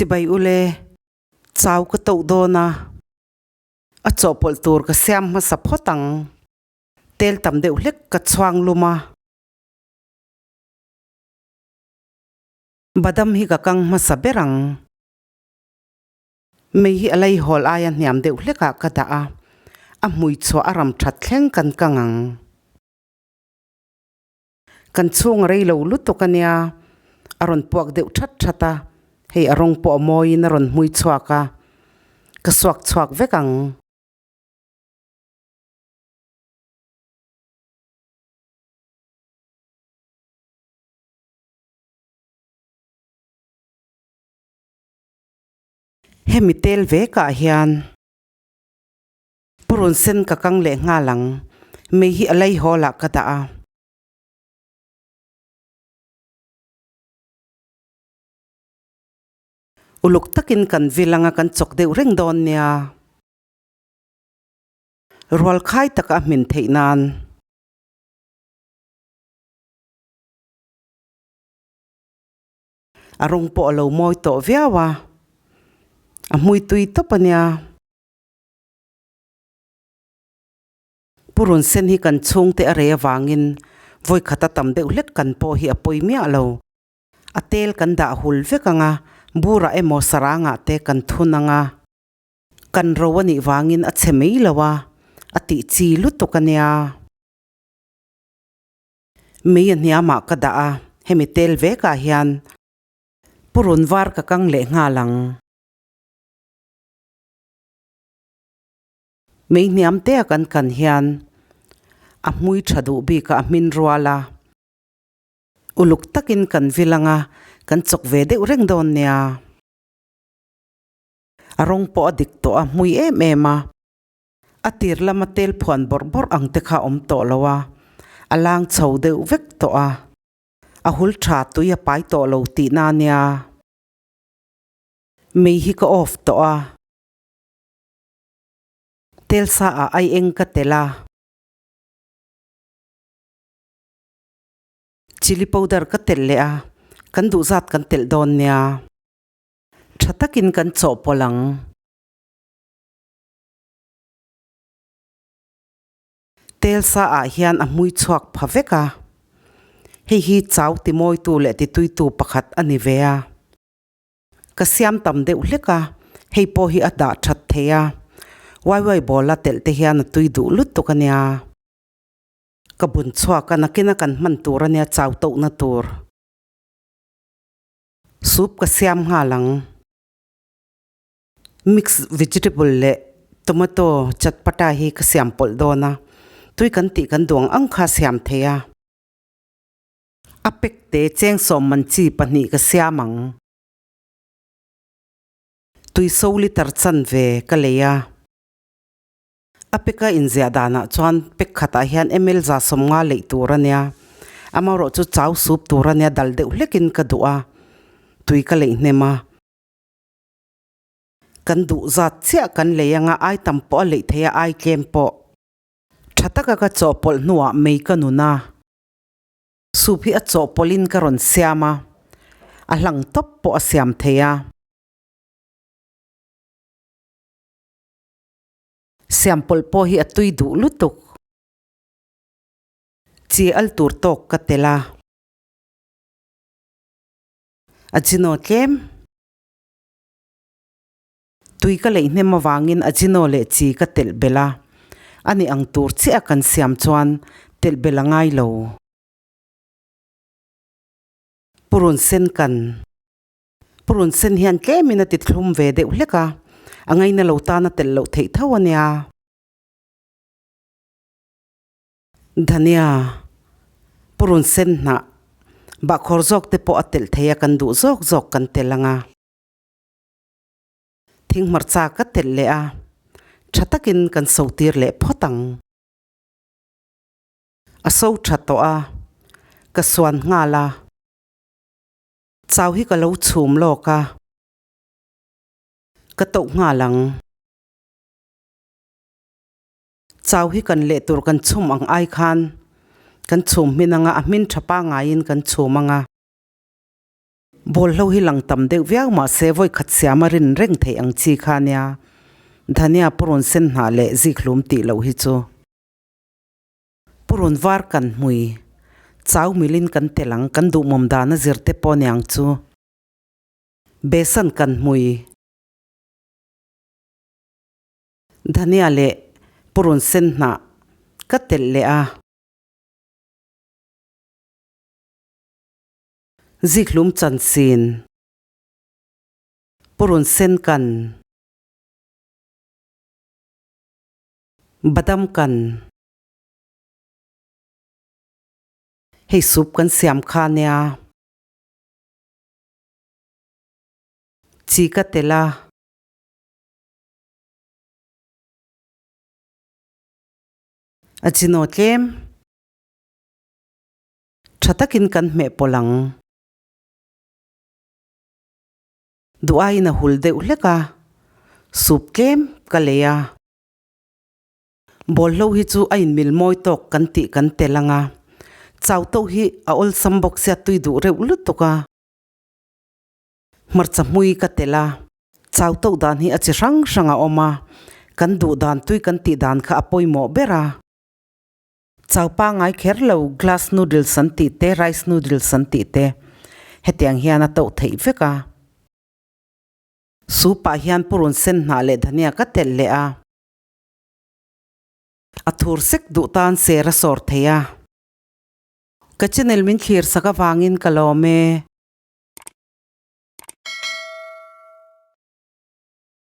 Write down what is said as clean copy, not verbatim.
Chibai ule, chau ka toh dawn a, a chawhpawlh tur ka siam hmasa phawt ang. Tel tam deuh hlek ka chhuang lum a. Badam hi ka kang hmasa ber ang. Mei hi a laihawl aia hniam deuh hlekah ka dah a, a hmui chhuah a ram that thleng kan kang ang. Kan chhung a rei lo lutuk a nia, a rawn puak deuh that that a, hei a rawng pawh a mawiin a rawn hmui chhuak a, ka suak chhuak vek ang. Hemi tel vekah hian purun sen ka kang leh nghal ang, mei hi a laihawl ah ka dah a. Uluk takin kan vil anga kan chawk deuh reng dawn nia. Rual khai taka a hmin theih nan. A rawng pawh a lo mawi tawh viau a, a hmui tui tawp a nia. Purun sen hi kan chhungte a rei avangin vawikhat a tam deuh hlek kan pawh hi a pawi miah lo. A tel kan dah hul vek ang a, burah emaw sarangah te kan thun ang a. Kan ro a nih vangin a chhe mai lo a, a tih chi lutuk a nia. Mei a hniamah ka dah a, hemi tel vekah hian purun var ka kang leh nghal ang. Mei hniam te a kan kan hian a hmui tha duh bik a, a hmin rual a. Uluk takin kan vil ang a, kan chawk ve deuh reng dawn nia. A rawng pawh a dik tawh a, hmui em em a. A tir lama tel phuan bawrh bawrh ang te kha a awm tawh lo a, a lang chho deuh vek tawh a. A hul tha tui a pai tawh lo tihna a nia. Mei hi ka off tawh a. Tel sa ah ai eng ka tel a. Chilli powder ka telh leh a, kan duh zat kan telh dawn nia. Tha takin kan chawhpawlh ang. Tel sa ah hian a hmui chhuak pha vek a. Hei hi chau timawitu leh tituitu pakhat a ni ve a. Ka siam tam deuh hlek a, hei pawh hi a dah that thei a, waiwai ball a telh te hian a tui duh lutuk a nia. Ka bun chhuak a, nakina kan hman tur a nia chau tohna tur. Soup ka siam nghal ang. Mix vegetable leh tomato chatpata hi ka siam pawlh dawn a, tui kan tih kan duh ang ang kha a siam thei a. A pek te chengsawm man chi pahnih ka siam ang. Tuiso liter chanve ka lei a. A peka inziah danah chuan pek khatah hian ml 150 leih tur a nia. Amaherawh chu chau sup tur a nia dal deuh hlekin ka duh a, tui ka leih hnem a. Kan duh zat chiah kan lei anga ai tam pawh a leih thei a, ai tlem pawh. Tha taka ka chawhpawlh hnuah mei ka nun a. Soup hi a chawhpawlhin ka rawn siam a, a hlang tawp pawh a siam thei a. Siam pawlh pawh hi a tui duh lutuk. Chi al tur tawk ka tel a. Ajino tlem. Tui ka leih hnem avangin ajino leh chi ka telh belh a, a ni ang tur chiah kan siam chuan telh belh a ngai lo. Purun sen kan Purun sen hian tlemin a ti thlum ve deuh hlek a, a ngaina lo tan a telh loh theih tho a nia. Dhania, purun sen hnah, bahkhawr zawk te pawh a telh thei a, kan duh zawk zawk kan telh ang a. Thing hmarcha ka telh leh a, tha takin kan so tir leh phawt ang. A so tha tawh a, ka suan nghal a. Chau hi ka lo chhum lawk a, ka toh nghal ang. Chau hi kan leh tur kan chhum ang ai khan kan chhum hmin ang a, a hmin tha pangaiin kan chhum ang a. Bawlhlo hi lang tam deuh viau mahse vawi khat siam a rin reng theih ang chi kha nia. Dhania purun sen hnah leh zikhlum tih loh hi chu. Purun var kan hmui. Chau milin kan tel ang kan duhmawm dan a zir te pawh niang chu. Besan kan hmui. Dhania leh purun sen hnah ka telh leh a. Zikhlum chanchin, Purun sen kan, Badam kan, Hei soup kan siam kha nia, Chi ka tel a. A chinaw tlem. Tha takin kan hmeh pawlh ang. Duh aiin a hul deuh hlek a, soup tlem ka lei a. Bawlhlo hi chu a inmil mawi tawk kan tih kan tel ang a, chau tawh hi a awlsam bawk sia tui duh reuh lutuk a. Hmarcha hmui ka tel a, chau tawh dan hi a chi hrang hrang a awm a, kan duh dan tui kan tih dan kha a pawimawh ber a. Chau pangai kher lo glass noodles an tih te, rice noodles an tih te hetiang hian a toh theih vek a. Soup ah hian purun sen hnah leh dhania ka telh leh a. A thur sek duh tan ser a sawr thei a. Ka channel min thlir sak avangin ka lawm e.